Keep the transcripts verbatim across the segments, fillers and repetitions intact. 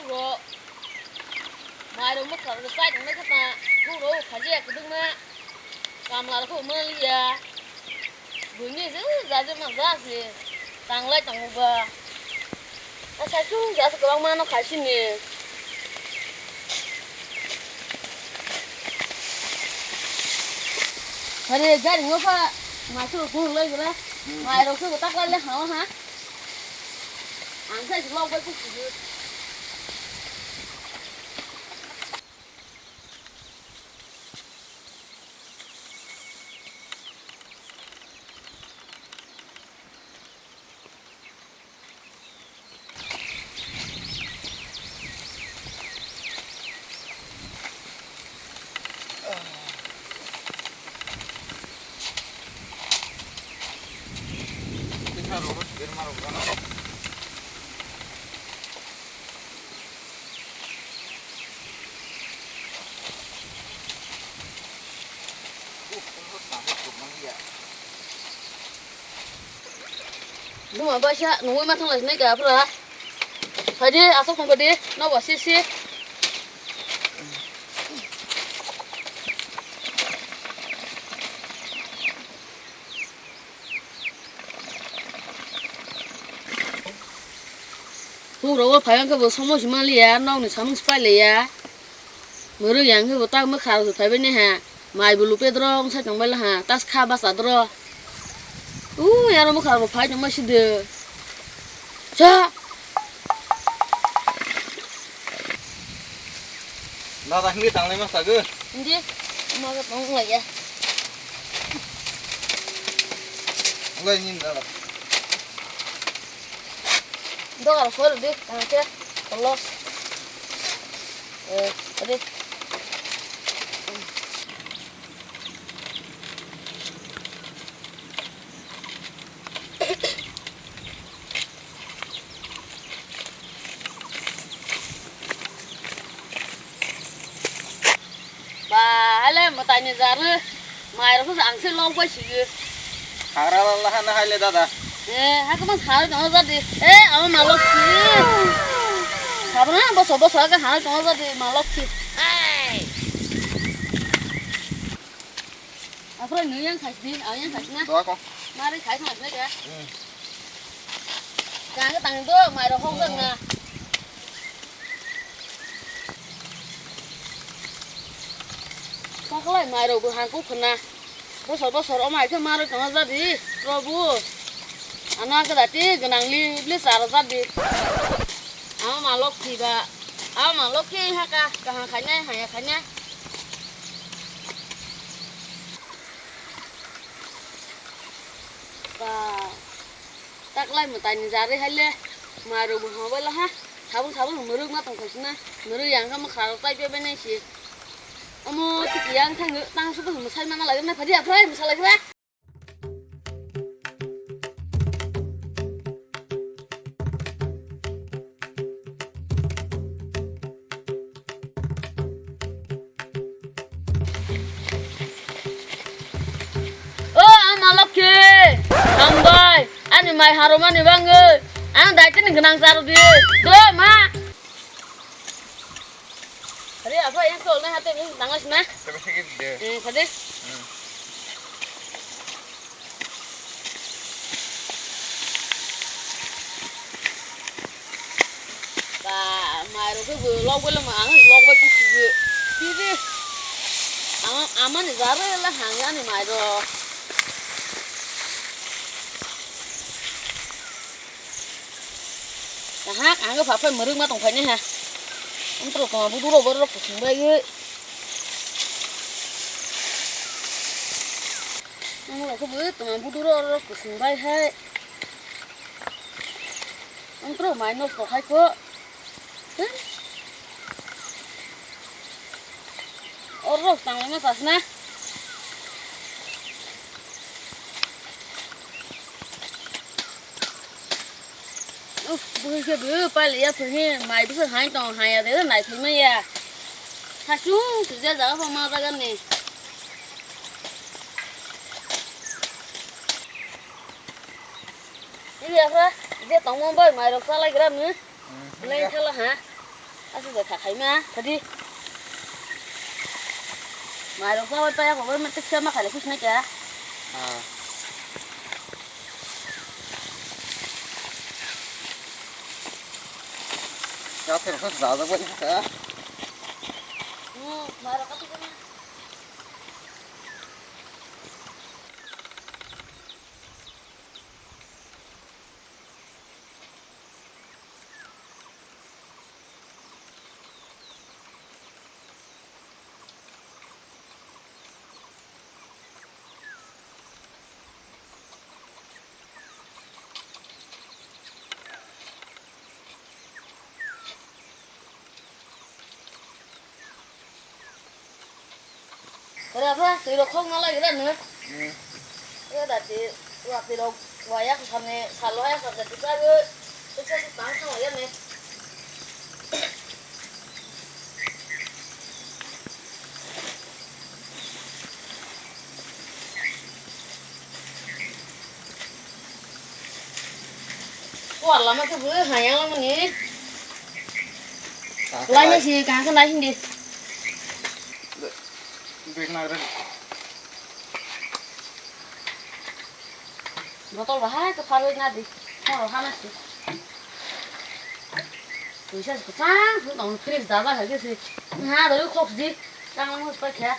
Bo mairok mwkhang rwchai tongnai khe ta, khurok khajiya kwdwkma, kamlarok khe maliya, buini se jaje ma ja se tanglai tongo ba. A saichung ja se kwbangma no khaisini. Hare gari ngo pha, ma se bo lai gra, mairok se bo tak lai le ha ha. Ang sai se lok bai kuk sidi. Numa baisa nungwi ma thanglaisnai ka phra. Phaidi asok thangkha di, nobo sisi. Huk rogo phai wngkhe bo somo si manliya, nokni samung si pailiya. Mwrwk yang khe bo tak mwkha rok se phaibai nai ha. Mai bo lupe doro wngsa tongbai la ha. Tas kha basa doro. Ui, aro mwkha rok bo phai tongbai si de. Cha. Dada, hindi tanglai ma sago. Hindi. Maga tong lai ya. Lai nin dada. Dogar sor di, tangke, kolos. Eh, tadi. Ba, ale mwtai ni jar ni mai rok ang se lok bai sigi. Hagra la la hana hai le dada. Eh, ha kama sar no jadi. Eh, ama malok ki. Sabra bo sobo sa ka ha no jadi malok ki. Aphra nui yang khasni, ang yang khasna. Doa ko. Mari khai khasna ka. Hmm. Kang tang do, mai rok hok na. Paklai mai rok bo hangku khna. Bosor bosor o mai khe ma rok tong jadi, Prabhu. Ano ang khe dati gwnang li bli char jadi. Ama malok thiba. Ama malok khe haka, kaham khainai, haya khainai. Ba, taklai mwtai ni jarwi hai le, mai rok bo hama bai la ha, sabung sabung mwrwk ma tong khaisina, mwrwk yang kha mwkha rok tai pia bai nai si. Omo tiki yang thang tang su bwsai mana lai na phadi aphrai mwsa lai kha. O ama lokhi, hambai, ani mai haromani bangwi, ang daitini gwnang charwdi, do ma. Ari apa yang tol na hate ni tangas na? Tapi sikit deh. Eh, kade? Hmm. Ba, mai rok khe bo lok bai lama, ang lok bai khe sigi. Bibi. Ang, amani jare la hang ani mai rok. Kahak, ang khe phaphai mwrwk ma tong phai nai ha. Ang tro tong budu rok borok kusung bai. Ang rok khe bo tong budu rok kusung bai hai. Ang tro mai nosto khai kho. Oro tangma chasna. Uf, bwrwi khe bo pali ya phwrwnghe mai bwswk hai tong hai ya de nai phai manya. Hasung sujak jaga pha ma jaga ni. Ini apa? Dia tong mo bai mai rok salai gra mu. Lai thala ha. Aswk bai kha khaima, khadi. Mairok jawai paya kok bai mate khema khaile khusinai kya. Ah. Kya thero kha jajak bai kha. Hmm, mairok kha thikma. Ora pha, twi rok khok na lai gra nw. Hmm. Ora ti, wa twi rok wa yak samne, salo yak samne, tu ka ro, tu ka tu tang thang ya ne. Kuar lama ke bu hayang lama ni. Lainnya si kang kena hindi. Bek na ren. Botol bahai ke pharwi na di. Horo hana si. Tuisa kusang, tong fridge daba hai ke si. Nga doi khok di. Kang lang hos pa kya.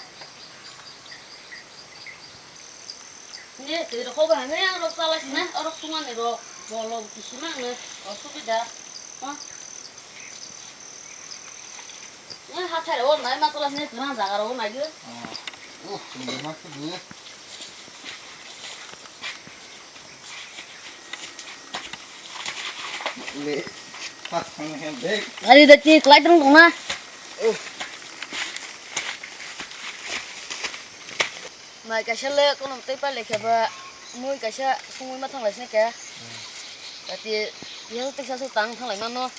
Ni, twi rok kok bai hwnwi ang rok chala sina, orok sumani rok, bolong kisima hwnwi, osubida. Ha? Ni hathai rok nai ma chala sina, kwrang jaga rok nai gwi. Oh, sumani ma kudu. Le, ha, thang he bag. Gari da ti klai tong tong na. Oh. Mai kaisa le kolom tei pailai khe ba mui kaisa sungui ma thanglai sini khe. Hmm. Tati yang teksa su tang thanglai mano.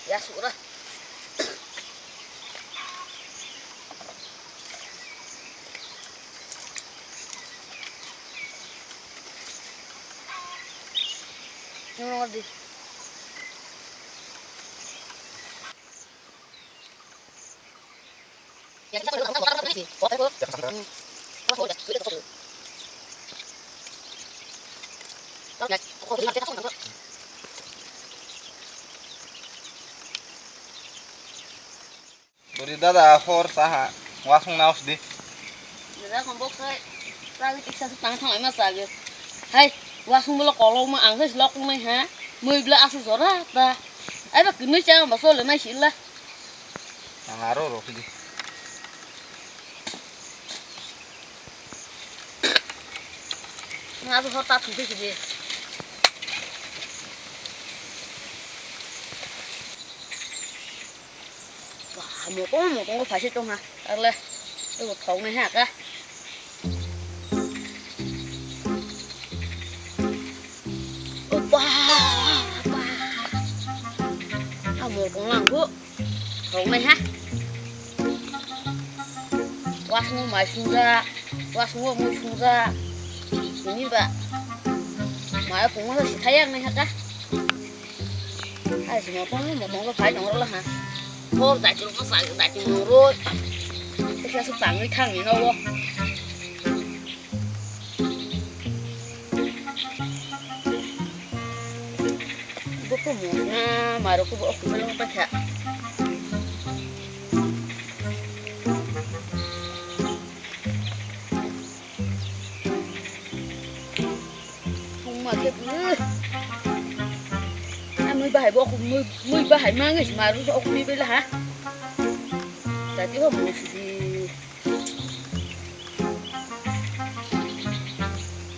Ya sura. Nunggu di. Bwrwi dada hor saha wasung naos di. Dada kong bok sai private iksa su tang thanglai ma sage. Hai, wasung bolo kolok ma ang sai lok nai ha. Mui bla asu jora ta. Ai ba kini cha ba so le nai sila. Ang aro ro di. Nga bo hor ta thung thung sidi. Wah, motong motong ko phaise tong ha. Arle, ego thok nai ha ka. Opa, opa. Amo kong lang bu. Thok nai ha. Wasung mai sungja, wasung mui sungja. Ini ba. Mai kong ma si thayang nai ha ka. Hai si motong motong ko phai nong ro la ha. Thor dai chul ko sa dai chul ro. Kisa su tang ni thang ni no wo. Bo ko mo na maro ko bo ko lo pa kha. Pung ma khe bu. A mui bahai bo ko mui, mui bahai ma ngi maro so ko mi bela ha. Tati ho mo si di.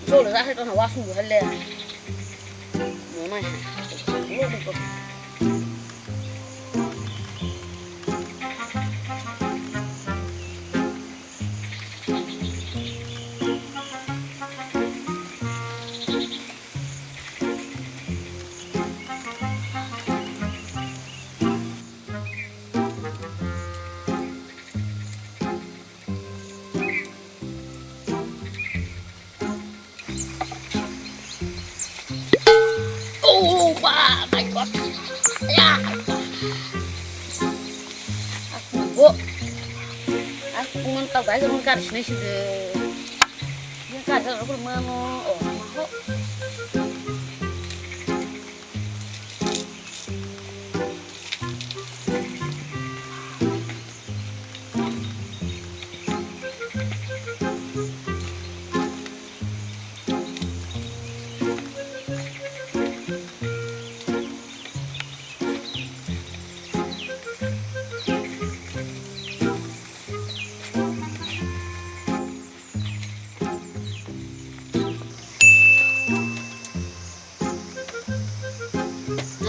Jol ja hai to na wasung bu hale. Mo nai ha. Guys, ang kar sinai sidi. Ang kar sa rukul mano. Oh, maho.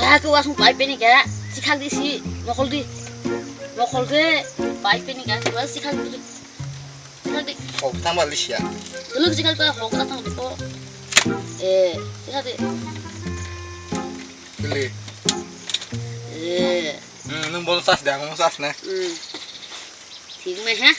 Ah, ke wasung pai peni ke, sikhak di si, mokol di, mokol ke, pai peni ke, ke was sikhak di, sikhak di. Hok tang bali siya. Tuluk sikhak ke hok tang di ko. Eh, sikhak di. Kili. Eh. Hmm, nung bol sas de, nung sas ne. Hmm. Thik nai ha.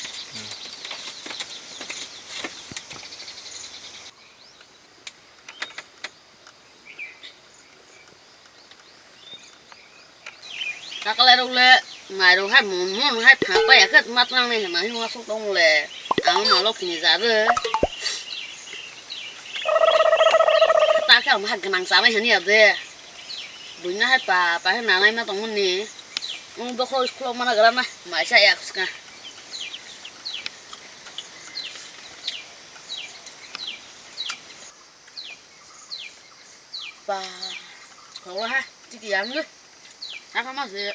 Takalai rok le mai rok hai mon mon hai pha pa ya khe ma tang nai hwnwi uansuk tong le. Ang ma lok ni ja de. Ta khe ang ha gwnang cha bai hwnwi ya de. Buina hai pa pa khe nanai ma tong mani. Ang bokho school mana gra na mai sa ya khuska. Ba, khoglo ha, tiki yang le. Aka ma se,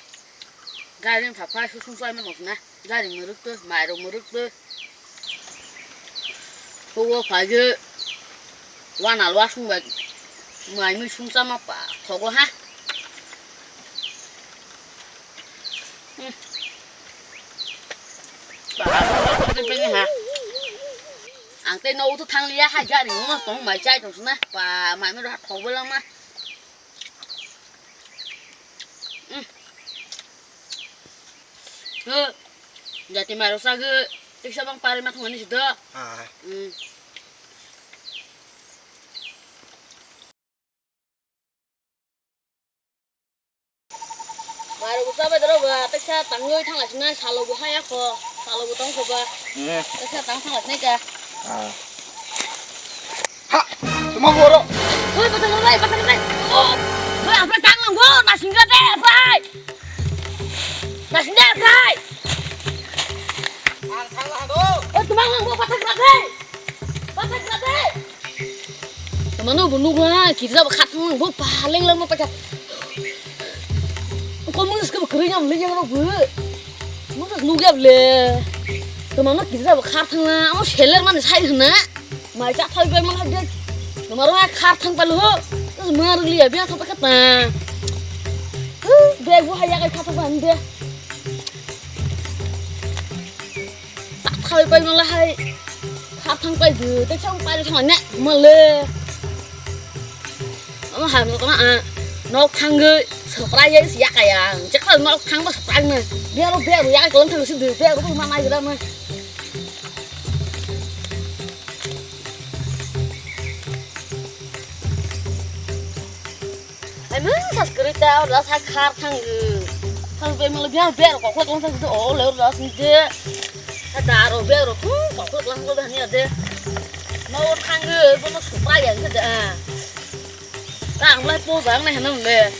gari pha phai susung sai ma tong na, gari muruk to, mai rok muruk to. Kowo phai ge, wana lwa sung bai, mai mui sung sa ma pa, khoglo ha. Hmm. Ba, ba, ba, ba, ha. Ang tei nogo to thang liya, hai gari no tong mai chai tong sna. Ba, mai mero ha khogbo lang ma. Hmm. Ho. Jati maro sa ge. Tik sa bang pare ma thong ni sido. Ah. Hmm. Maro bo chabai doro ba, teksa tangwi thangla sina salo bo haya kho, salo bo tong kho ba. Hmm. Teksa tang thangla sinai ka. Ah. Ha, tuma boro. Oi, patang rai, patang rai. Oh, oi, apa tang nang bo, na singa de, apa? Na singa kai. Ang thangla do. Oi, tuma nang bo, patang rai. Patang rai. Tama no bo nugla, kirja ba khat nang bo paleng lang ma pacha. Ko mung ska ba kri nyam le yang ro bu. Mung ska nugya le. Tama no kirja ba khat thang la, o seller man sai na. Mai cha thai bai man hade. Tama ro khat thang pal ho. Mar liya bia thang pa khat na. Bag bo haya kai khat thang pa hande. Tathai pai mala hai. Kha thang pai de, te chang pai thang ne, male. Ama ham ko na, nok thang ge, surprise ya, ya kaya. Chekha nok thang ba surprise ne. Biar biar ya ko thang si de, biar ko ma mai gra ma. Ai mung sas kwrwi ta, oro sa khar thang gw. Thang bai mala biang ber kokla tong thang gw, o le oro sing de. Sa daro ber ko kokla tong thang gw hania de. No thang gw, bono supra ya de. Ta ang lai po jang nai hanam le.